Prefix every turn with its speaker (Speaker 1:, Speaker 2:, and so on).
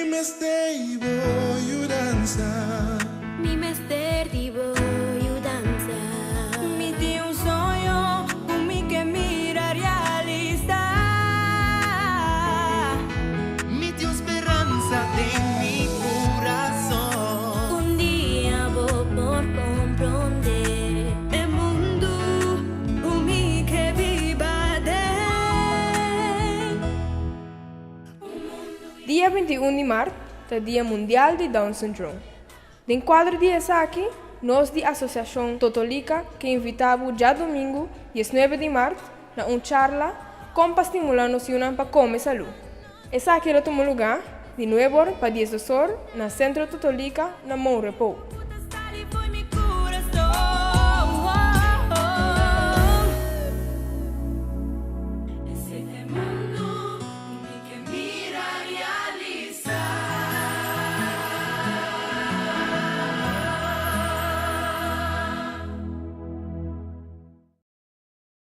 Speaker 1: Mi mester bo yudansa.
Speaker 2: Mi mester di bo yudansa.
Speaker 3: Mi tin un soño ku mi ke mira realisá.
Speaker 4: Mi tin un speransa den mi kurason.
Speaker 2: Un dia bo por komprondé.
Speaker 3: E mundu ku mi ke biba aden.
Speaker 5: Dia 21 di mart ta Dia Mundial di Down Syndrome. Den kuadro di esaki, nos di Asosiashon Totolika ke invitá bo djadumingu 19 di mart na un charla kon pa stimulá nos yunan pa kome salú. Esaki lo tuma lugá di nuebe or pa 12 or na Sentro Totolika na Mon Repos.